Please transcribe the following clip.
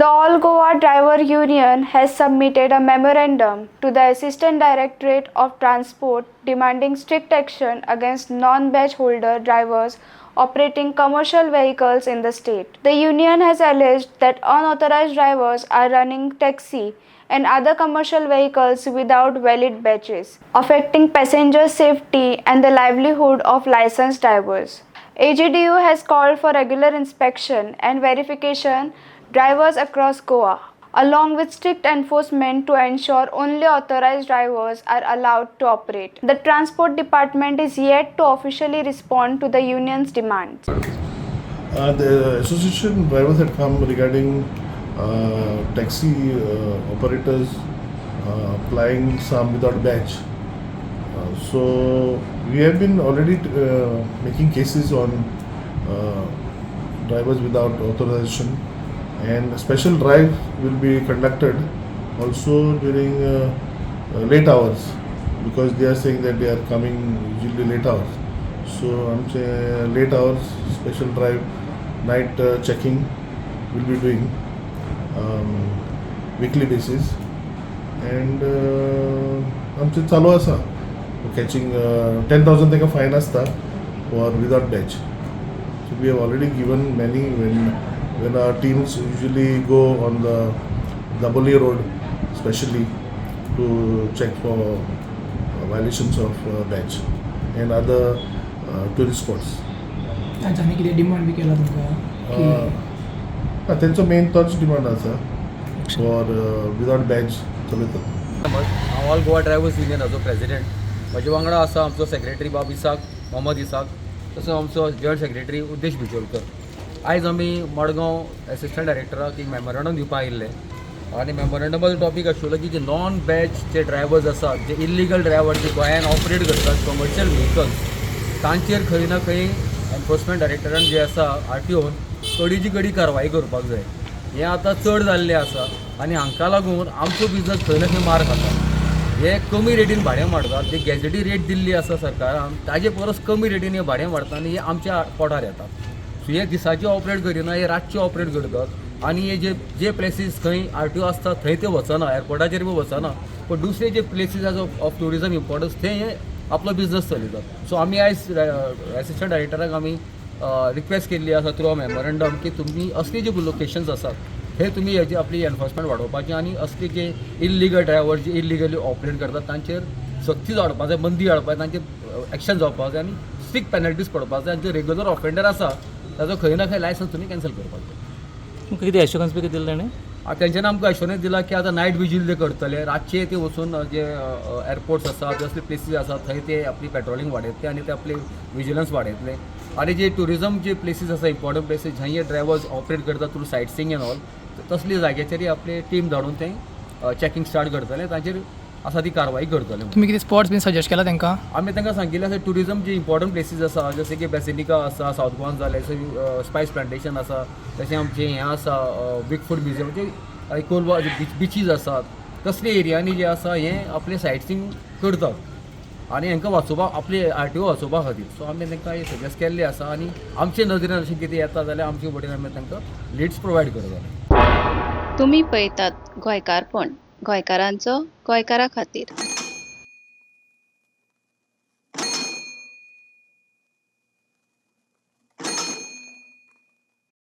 The All Goa Driver Union has submitted a memorandum to the Assistant Directorate of Transport demanding strict action against non badge holder drivers operating commercial vehicles in the state. The union has alleged that unauthorized drivers are running taxi and other commercial vehicles without valid badges, affecting passenger safety and the livelihood of licensed drivers. AGDU has called for regular inspection and verification drivers across Goa, along with strict enforcement to ensure only authorized drivers are allowed to operate. The Transport Department is yet to officially respond to the union's demands. The association drivers had come regarding taxi operators plying some without badge. So we have been already making cases on drivers without authorization, and a special drive will be conducted also during late hours, because they are saying that they are coming usually late hours. So आमचे late hours special drive, night checking will be doing weekly basis and आमचे चालू आसा catching. 10,000 ताका fine आसता for without badge. So we have already given many when our teams usually go on the Dabolim road, especially to check for violations of badge and other tourist spots. तांच्यांनी कितें demand बी केला तुमकां की तेंचो main तोच demand आसा for without badge चलयतात. हांव ऑल गोवा ड्रायव्हर्स युनियनाचो प्रेसिडेंट. म्हजे वांगडा आसा आमचो सेक्रेटरी बाब इसाक मोहम्मद इसाक, तसो आमचो जॉयंट सेक्रेटरी उद्देश बिचोलकर. आयज आमी मडगांव एसिस्टंट डायरेक्टराक एक मेमोरंडम दिवपाक आयिल्ले आनी मेमोरंडमाचो टॉपीक आशिल्लो की जे नॉन बॅच जे ड्रायव्हर्स आसात, जे इल्लिगल ड्रायव्हर जे गोंयान ऑपरेट करतात कमर्शियल व्हेकल्स, तांचेर खंय ना खंय एनफोर्समेंट डायरेक्टरान जे आसा आरटीओन कडीची कडी कारवाई करपाक जाय. हें आतां चड जाल्लें आसा आनी हांकां लागून आमचो बिजनस खंय ना खंय मार खाता. हे कमी रेटीन भाडें मारतात. जे गॅजेटी रेट दिल्ली आसा सरकारान, ताजे परस कमी रेटीन हे भाडें मारता आनी हे आमच्या पोटार येतात. सो हे दिसाचे ऑपरेट करिना, हे रातचे ऑपरेट करतात आनी हे जे जे प्लेसीस खंय आरटीओ आसता थंय ते वचना, एअरपोर्टाचेर बी वचना, पण दुसरे जे प्लेसीस आसा ऑफ ट्युरिजम इम्पॉर्टन्स, थंय हे आपलो बिजनस चलयतात. सो आमी आयज एसिस्टंट डायरेक्टराक आमी रिक्वेस्ट केल्ली आसा थ्रू अ मेमोरंडम की तुमी असली जे लोकेशन्स आसात हे तुमी हेजी आपली एनफोर्समेंट वाडोवपाची आनी असली जे इल्लिगल ड्रायव्हर जे इल्लिगली ऑपरेट करतात तांचेर सक्ती हाडपा जाय, बंदी हाडपा जाय, तांचेर एक्शन जावपाक जाय आनी स्ट्रिक्ट पेनल्टीज पडपाक जाय आनी जे रेगुलर ऑफेंडर आसा ताजो खंय ना खंय लायसन्स तुमी कॅन्सल करपाक जाय. तुमकां कितें एश्योरन्स बी कितें दिलें ताणें? तेंच्यांनी आमकां एश्योरन्स दिला की आतां नायट विजील ते करतले, रातचे ते वचून जे एअरपोर्ट्स आसा, जसले प्लेसीस आसा थंय ते आपली पेट्रोलिंग वाडयतले आनी ते आपले विजिलन्स वाडयतले आनी जे ट्युरिजम जे प्लेसीस आसा, इम्पॉर्टंट प्लेसीस, जंय हे ड्रायव्हर्स ऑपरेट करता through sightseeing and all, तसले जाग्याचेरय आपले टीम धाडून ते चॅकिंग स्टार्ट करतले, तांचेर आसा ती कारवाई करतले. तुमी कितें स्पॉट्स बीन सजेस्ट केला तांकां? आमी तांकां सांगिल्लें आसा, ट्युरिजम जे इम्पॉर्टंट प्लेसीस आसा, जशें की बेसिलिका आसा सावथ गोवान जालें, स्पायस प्लांटेशन आसा, तशें आमचें हें आसा बिग फूट म्युजियम, म्हणजे कोलवा बिचीज आसात, तसले एरियांनी जे आसा हें आपलें सायट सिंग करतात आनी हांकां वाचोवपाक आपली आरटीओ वाचोवपा खातीर. सो आमी तांकां हें सजेस्ट केल्लें आसा आनी आमचे नदरेन अशें कितें येता जाल्यार आमचे वटेन आमी तांकां लिड्स प्रोवायड करतले. तुमी पळयतात गोंयकारपण, गोंयकारांचो गोंयकारा खातीर.